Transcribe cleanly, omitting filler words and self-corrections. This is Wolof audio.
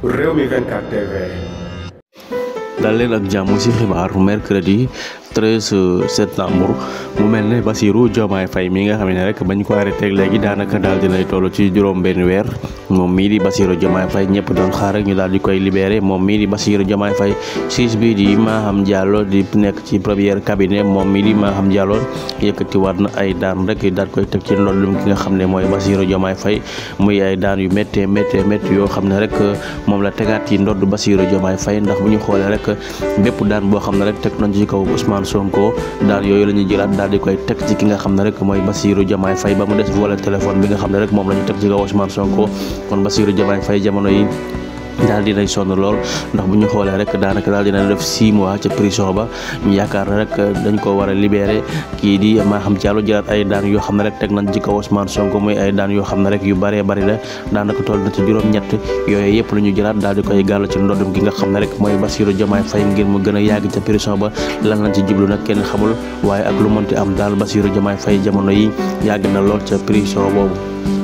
Rewmi 24 TV. dal leen ak jàmm ci xibaar mercredi 13 septembre mu mel ne Bassirou Diomaye Faye mi nga xam ne rek bañ ko arrêté léegi daanaka daal dinay toll ci juróom benn weer moom mii di Bassirou Diomaye Faye ñëpp doon xaar rek ñu daal di koy libéré moom mii di Bassirou Diomaye Faye siis bi di Maham Diallo di nekk ci premier cabinet moom mii di Maham Diallo yëkkati war na ay daan rek daal koy teg ci ndoddum ki nga xam ne mooy Bassirou Diomaye Faye muy ay daan yu méttee yoo xam ne rek moom la tegaat ci ndodd Bassirou Diomaye Faye ndax bu ñu xoolee rek bépp daan boo xam ne rek teg nañ ci kaw Ousmane Sonko daan yooyu la ñuy jëlaat daal di koy teg ci ki nga xam ne rek mooy Bassirou Diomaye Faye ba mu des volé téléphone bi nga xam ne rek moom la ñu teg ci kaw Ousmane Sonko kon Bassirou Diomaye Faye jamono yi daal dinay sonn lool ndax bu ñu xoolee rek daanaka daal dina def 6 mois ca prison ba ñu yaakaar ne rek dañ ko war a libéré kii di Maham Diallo jëlaat ay daan yoo xam ne rek teg nañ ci kaw Ousmane Sonko muy ay daan yoo xam ne rek yu bëree bëri la daanaka toll na ci juróom-ñett yooyu yëpp la ñu jëlaat daal di koy gàll ci ndoddum gi nga xam ne rek mooy Bassirou Diomaye Faye ngir mu gën a yàgg ca prison ba lan lañ ci jublu nag kenn xamul waaye ak lu mënti am daal Bassirou Diomaye Faye jamono yi yàgg na lool ca prison boobu.